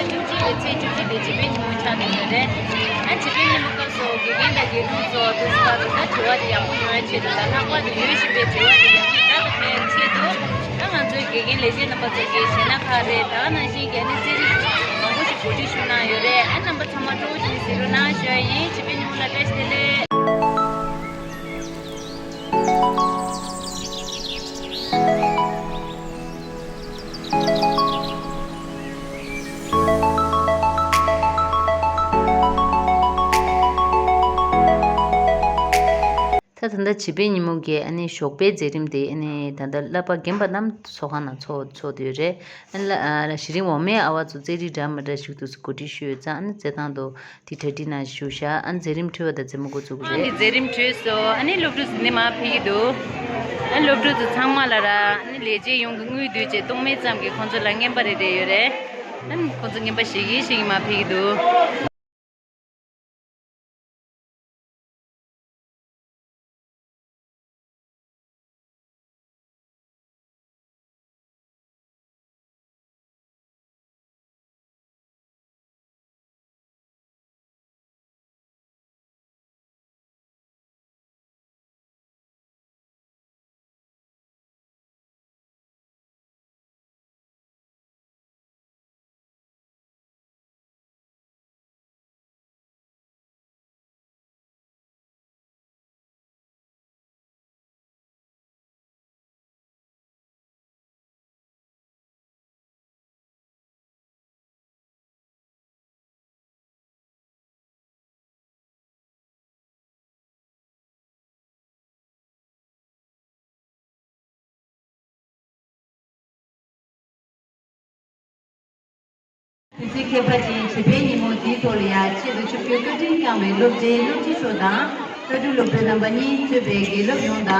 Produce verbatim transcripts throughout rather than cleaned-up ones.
བཅུ་གཅིག་ལས་ཚེས་བཅུ་གཅིག་དེ་བྱིས་པའི་ཉིན་མོ་ཆགས་བསྡད་ཡོད་རེད། ཨ་བྱིས་པའི་ཉིན་མོ་སྐབས་སུ་དགེ་རྒན་དང་དགེ་ཕྲུག་ཚོ་དུས་སུ་བར་དུ་ད་དྲི་བ་དེ་ཡག་པོ་ཡོང་བའི་ཆེད་དུ་དང་ལྷག་པར་དུ་ཡོད་བཞིན་པའི་དྲི་བ་དེ་ཡག་པོ་ད་ག་ཕན་ཆེད་དུ། ད་ང་ཚོའི་དགེ་རྒན་ལས་བྱེད་རྣམ་པ་ཚོ་གིས་གཞས་སྣ་ཁག་རེད། ད་ག་ནང་བཞིན་གྱི་ཨ་ནི་རྩེད་རིགས་མང་པོ་ཞིག་གོ་སྒྲིག་ཞུ་གནང་ཡོད་རེད། ཨ་རྣམ་པ་ཚང་མ་སྤྲོ་བོ་ཅན་གཟིགས་རོགས་གནང་ཞུ་ཡ་ཡིན། བྱིས་པའི་ཉིན་མོ་ལ་བཀྲ་ཤིས་བདེ་ལེགས། ད་ད་ལྟ་བྱིས་པའི་ཉིན་མོ་གི་ཨ་ནི་ཞོགས་པའི་མཛད་རིམ་དེ་ཨ་ནི་ད་ལྟ་བསླབ་པ་རྒན་པ་རྣམས་ཚོགས་ཁང་ནང་ཚོགས་ཚོགས་བསྡད་ཡོད་རེད། ཨ་ནི་ལ་ཨ་གཞི་རིམ་འོག་མའི་ཨ་བ་ཚོ་རྩེད་རིགས་འདྲ་མི་འདྲ་ཞིག་ཏུ་གོ་སྒྲིག་ཞུས་ཡོད་ཙང་། ཨ་ནི་རྩེད་ཐང་དུ་དེ་གྲ་སྒྲིག་གནང་ཞུ་བཞག་ཨ་ནི་མཛད་རིམ་འཕྲོས་པ་དང་མཛད་མོ་འགོ་བཙུགས་ཀྱི་རེད། ཁང་གི་མཛད་རིམ་གྲོལ་སོང་། ཨ་ནི་སློབ་ཕྲུག་ཚོ་ནི་མར་ཕེབས་ཀྱི་འདུག་ཨ་ནི་སློབ་ཕྲུག་ཚོ་ཚང་མ་ལ་ར་ཨ་ནི་ལས་བྱེད་ཡོངས་ཀྱི་དངུལ་བསྡུས་བྱས་གཏོང་མེད་ཙམ་གྱིས་ཁོང་ཚོ་ལ་རྔན་པ་རེ་རེ་ཡོད་རེད། ཨ་ནི་ཁོང་ཚོ་རྔན་པ་བཞེས་ཀྱིན་བཞེས་ཀྱིན་མར་ཕེབས་ཀྱི་འདུག་དུས་ཚོད་ཁྱད་པར་ཅན་བྱིས་པའི་ཉིན་མོ་འདིའི་ཐོག་ལ་ཡང་ཆེད་དུ་ཆིབས་བསྒྱུར་བཀའ་དྲིན་བསྐྱངས་པའི་སློབ་གྲྭའི་སློབ་སྤྱི་ཚོ་དང་། ལྟ་གྲུབ་སློབ་གྲྭ་རྣམ་པ་གཉིས་གཙོས་པའི་དགེ་སློབ་ཡོངས་དང་།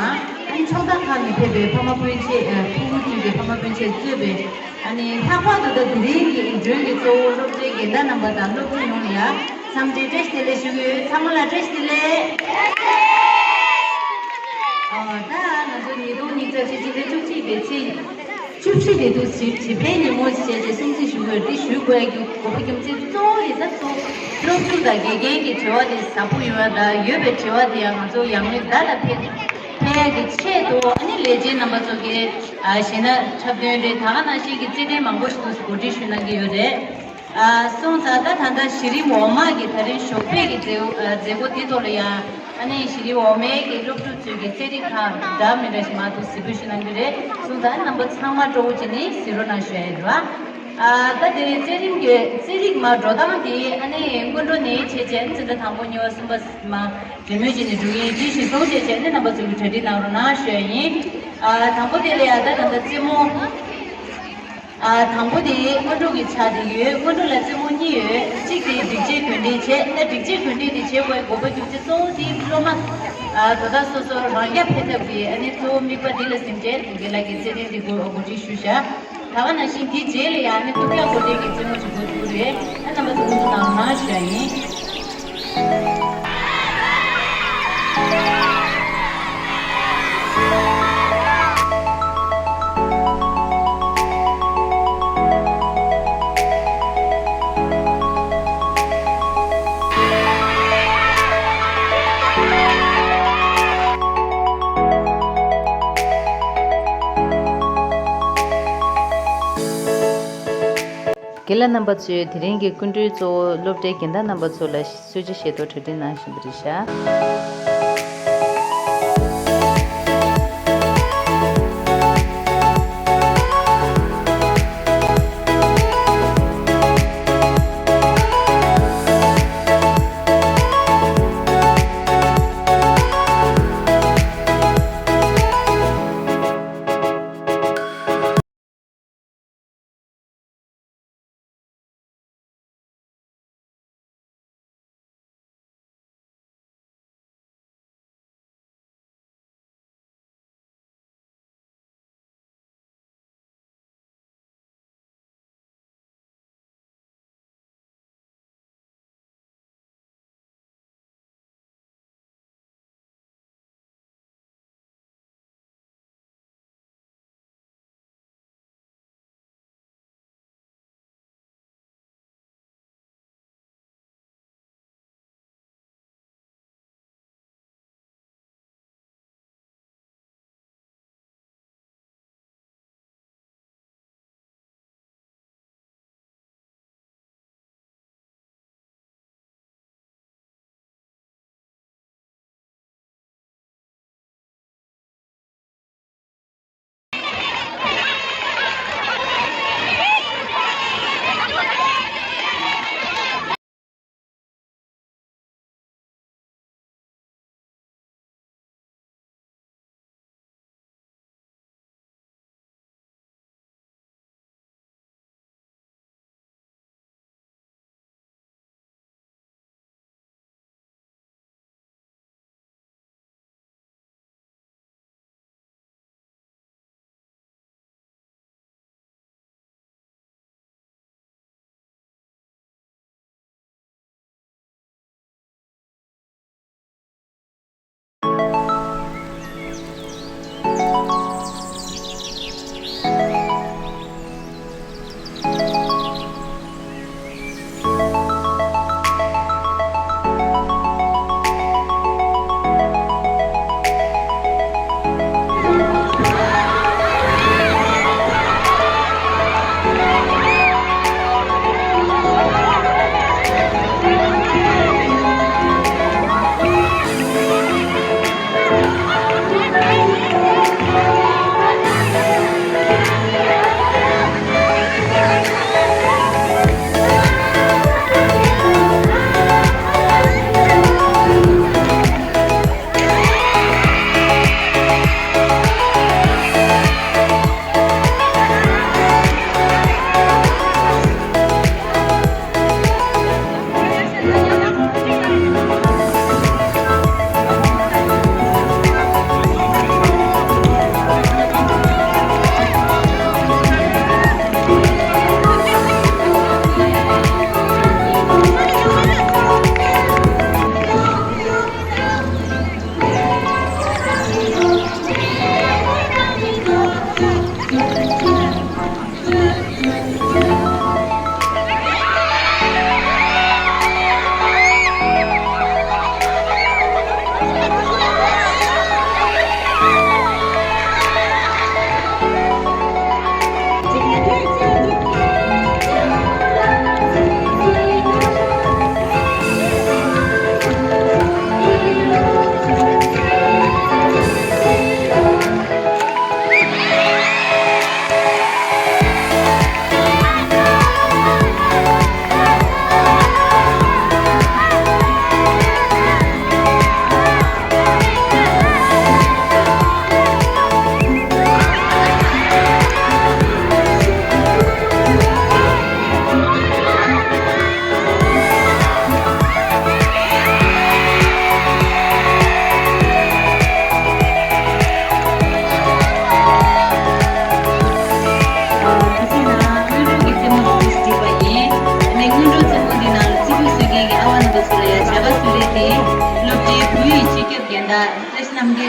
ཨ་ནི་ཕྱོགས་མཐའ་ཁག་ནས་ཕེབས་པའི་ཕ་མ་སྤུན་མཆེད། ཕྲུ་གུ་གཙོས་པའི་ཕ་མ་སྤུན་མཆེད་གཙོས་པའི། ཨ་ནི་ལྷག་པར་དུ་ད་དེ་རིང་གི་མགྲོན་གྱི་གཙོ་བོ་སློབ་གྲྭའི་རྒན་བདག་རྣམ་པ་དང་སློབ་ཕྲུག་ཡོངས་ལ་ཡང་འཚམས་འདྲི་བཀྲ་ཤིས་བདེ་ལེགས་ཞུ་གི་ཡོད། ཚང་མ་ལ་བཀྲ་ཤིས་བདེ་ལེགས། ཨ། ད་ང་ཚོ་ཉིས་སྟོང་ཉི་ཤུ་རྩ་གཅིག་ཕྱི་ཟླ་བཅུ་གཅིག་པའི་ཚེས་བཅུ་བཞི་དེ་དུས་བྱིས་བྱིས་པའི་ཉིན་མོ་བྱས་ཏེ་སྲུང་བརྩི་ཞུ་དགོས། འདི་ཞུ་དགོས་ཀྱི་དགོས་པ་རྒྱུ་མཚན་གཙོ་བོ་རེད། ད་གཙོ་སློབ་ཕྲུག་དང་དགེ་རྒན་གྱི་འབྲེལ་བ་དེ་ཟབ་པོ་ཡོང་བ་དང་། ཡོད་པའི་འབྲེལ་བ་དེ་ཡང་ང་ཚོ་ཡང་མེད་བརྡ་ལ་ཕེབས་ཕེབས་ཡག་གི་ཆེད་དུ། ཨ་ནི་ལས་བྱེད་རྣམ་པ་ཚོ་གིས་ཨ་གཞས་སྣ་འཁྲབ་སྟོན་རེད། ད་ག་ནང་བཞིན་གྱི་རྩེད་འགྲན་མང་པོ་ཞིག་ཏུ་གོ་སྒྲིག་ཞུ་གནང་གི་ཡོད་རེད། ཨ་སོང་ཙང་ད་ད་ལྟ་གཞི་རིམ་འོག་མ་གི་ད་རིང་ཞོགས་པའི་གི་མཛད་ཨ་མཛད་སྒོ་དེ་ཐོག་ལ་ཡང་ཨ་ནི་གཞི་རིམ་འོག་མའི་གི་སློབ་ཕྲུག་ཚོས་ཀྱི་རྩེད་རིགས་ཁག་འདྲ་མི་འདྲ་ཞིག་མར་ཐོན་གཟིགས་འབུལ་ཞུ་གནང་གི་རེད། སོང་ཙང་རྣམ་པ་ཚང་མ་སྤྲོ་བོ་བྱས་ནས་གཟིགས་རོགས་གནང་ཞུ་ཡ་ཡིན་རེད་བ། ཨ་ད་དེ་རྩེད་རིམ་གྱི་རྩེད་རིགས་མར་འགྲོ་སྟངས་དེ་ཨ་ནི་སྔོན་འགྲོ་ནས་བྱས་བྱས་འཛིན་གྲྭ་དང་པོ་གཉིས་པ་གསུམ་པ་མར་གྲོས་མོལ་བྱས་ནས་འགྲོ་གི་ཡིན། དེ་གཞིར་བཟུང་བྱས་བྱས་ནས་རྣམ་པ་ཚོས་ཀྱི་གྲ་སྒྲིག་གནང་རོགས་གནང་ཞུ་ཡ་ཡིན། ཨ་དང་པོ་དེ་ལ་ཡ་ད་ད་ལྟ་རྩེད་མོ། ཨ་དང་པོ་དེ་སྔོན་འགྲོ་གི་ཆ་དེ་ཡོད། སྔོན་འགྲོ་ལ་རྩེད་མོ་གཉིས་ཡོད། གཅིག་དེ་སྒྲིག་ཆས་གོན་སྒྲིག་བྱས། ད་སྒྲིག་ཆས་གོན་སྒྲིག་དེ་བྱེད་དགོས་དགོས་པ་རྒྱུ་མཚན་གཙོ་བོ་དེ་སློབ་མ་ཨ་དོ་བདག་སོ་སོ་རང་རྐྱ་འཕེལ་ཐབས་ཀྱི་ཨ་ནི་གཙོ་བོ་དམིགས་པ་འདི་ལ་ཟིན་བྱས་དགེ་ལགས་ཀྱིས་རྩེད་འགྲན་འདི་འགོ་འགོ་ཁྲིད་ཞུ་བཞག་ད་ག་ནང་བཞིན་དེའི་རྗེས་ལ་ཡང་ཨ་ནི་རྟོག་འཆར་འགོ་འདྲེན་གྱི་རྩེད་མོ་ཅིག་འགོ་འཛུགས་རེད། ཨ་རྣམ་པ་ཚོ་འགོ་འཛུགས་གནང་རོགས་གནང་ཞུ་ཡ་ཡིན། རྒན་ལགས་རྣམ་པ་ཚོས་དེ་རིང་གི་སྐུ་མགྲོན་གཙོ་བོ་སློབ་གྲྭའི་རྒན་བདག་རྣམ་པ་ཚོ་ལ་གསོལ་ཇ་བཞེས་ཐོག་གྲ་སྒྲིག་གནང་བཞིན་པ་རེད་ཤག་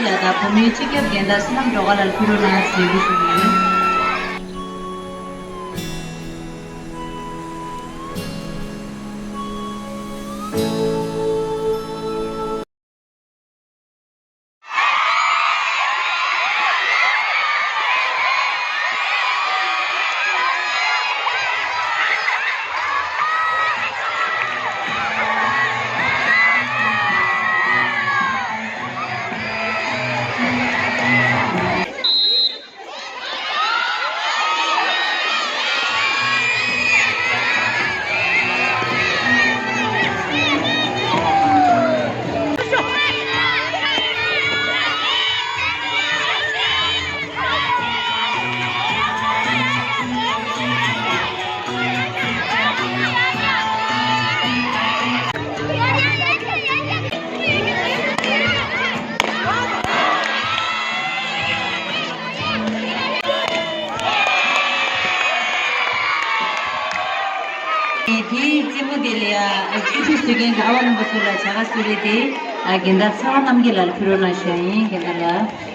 ལ་དང་བོད་མིའི་སྤྱི་ཁྱབ་འགན་བདག་བསོད་ནམས་སྒྲོལ་དཀར་ལགས་ཕེབས་རོགས་གནང་ཞེས་འབོད་ཞུ་གི་ཡིན། དེའི་རྩེད་མོ་དེ་ལ་ཡ་ཆིབས་བསྒྱུར་ཞུ་མཁན་གྱི་ཨ་བ་རྣམ་པ་ཚོ་ལ་བྱ་དགའ་གསོལ་རས་དེ་རྒན་བདག་ཚེ་དབང་རྣམ་རྒྱལ་ལགས་ལ་ཕུལ་རོགས་གནང་ཞུ་ཡ་ཡིན། རྒན་བདག་ལགས།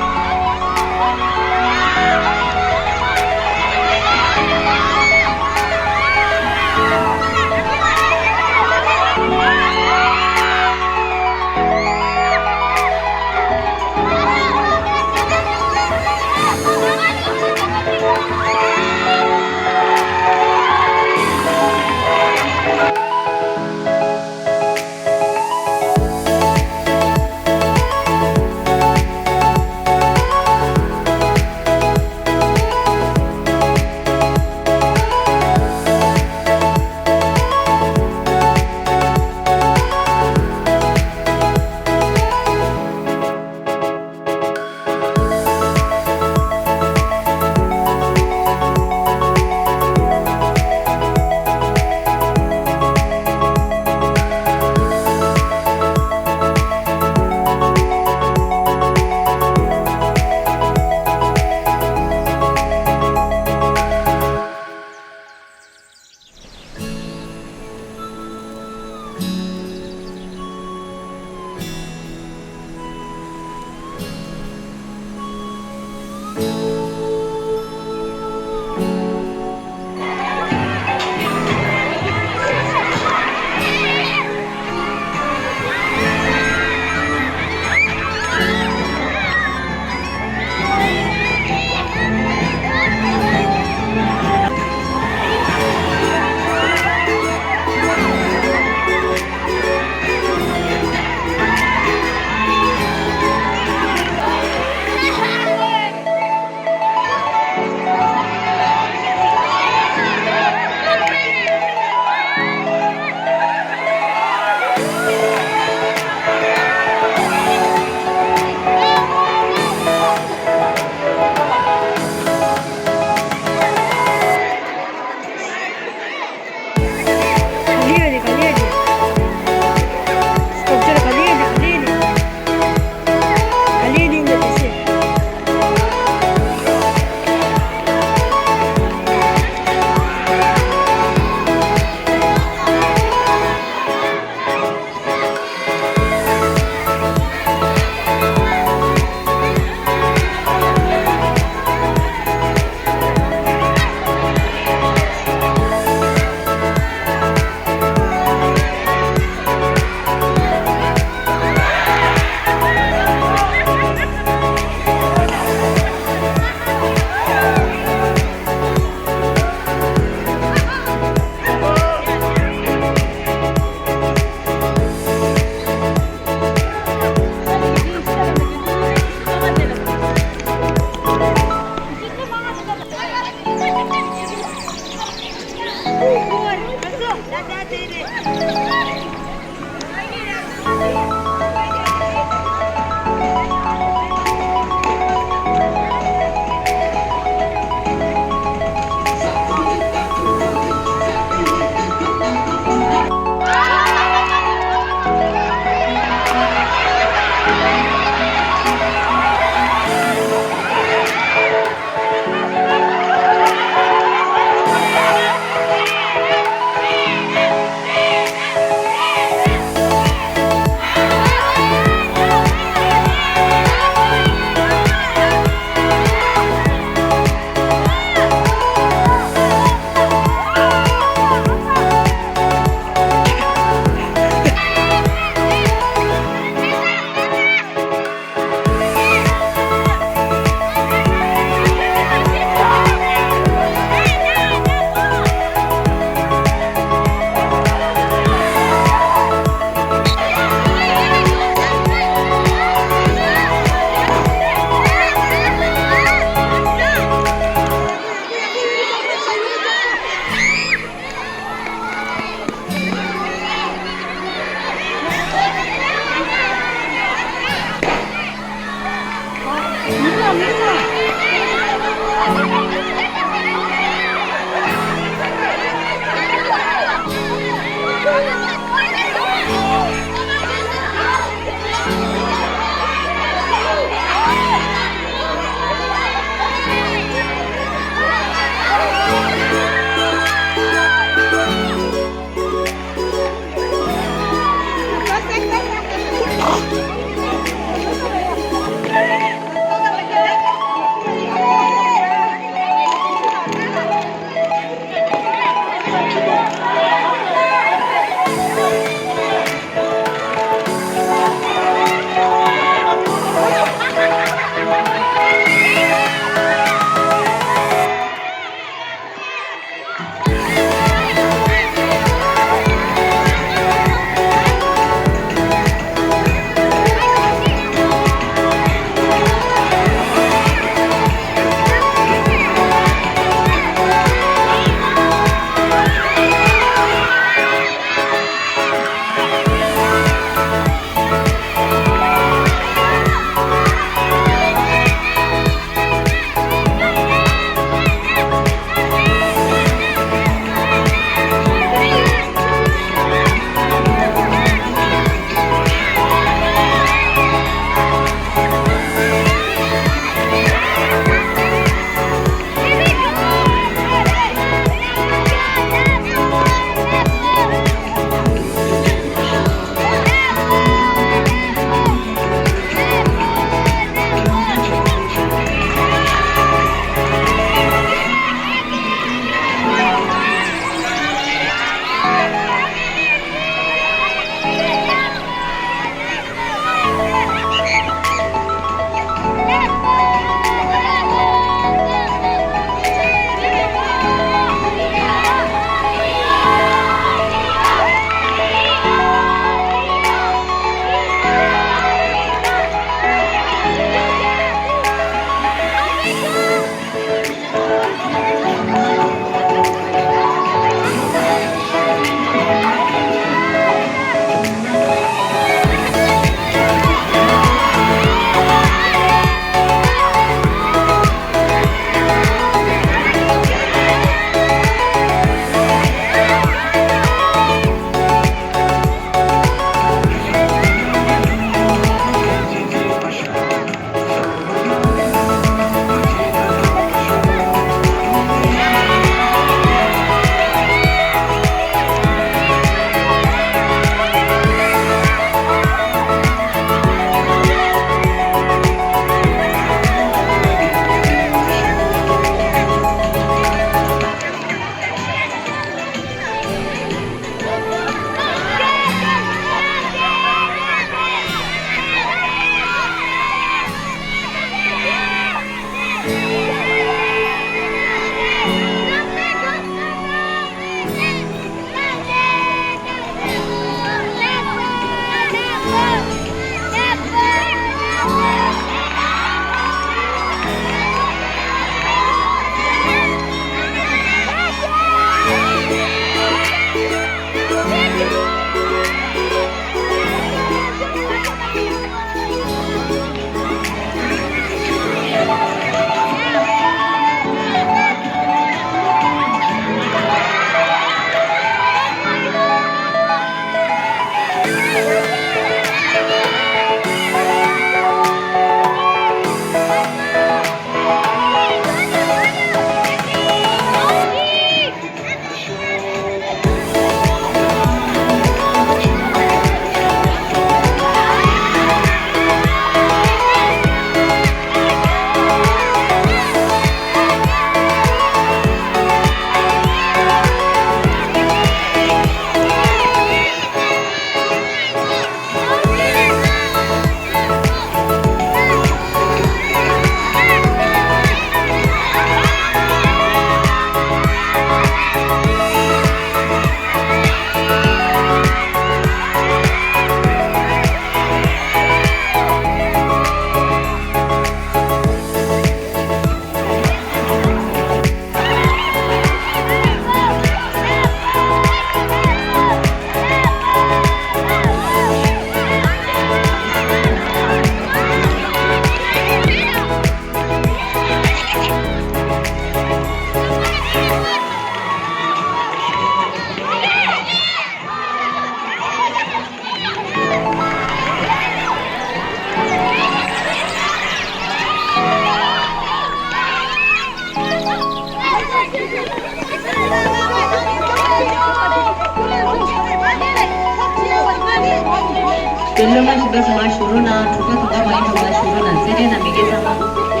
བླ་མ་ཞིག་པ་ཚང་མ་བཞུགས་རོགས་གནང་། གྲུབ་པ་དུང་དཀར་མ་ཡིན་པ་མ་བཞུགས་རོགས་གནང་། རྩེད་འགྲན་ནང་མི་སྒེར་ཚང་མ། དེ་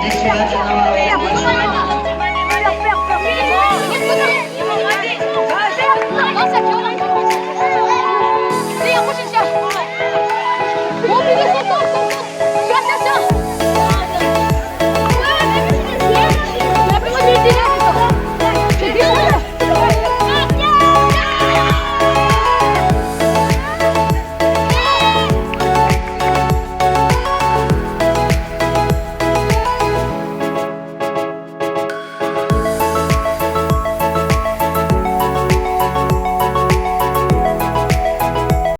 ནས་དྲི་བ་དྲི་ལྔ་པ།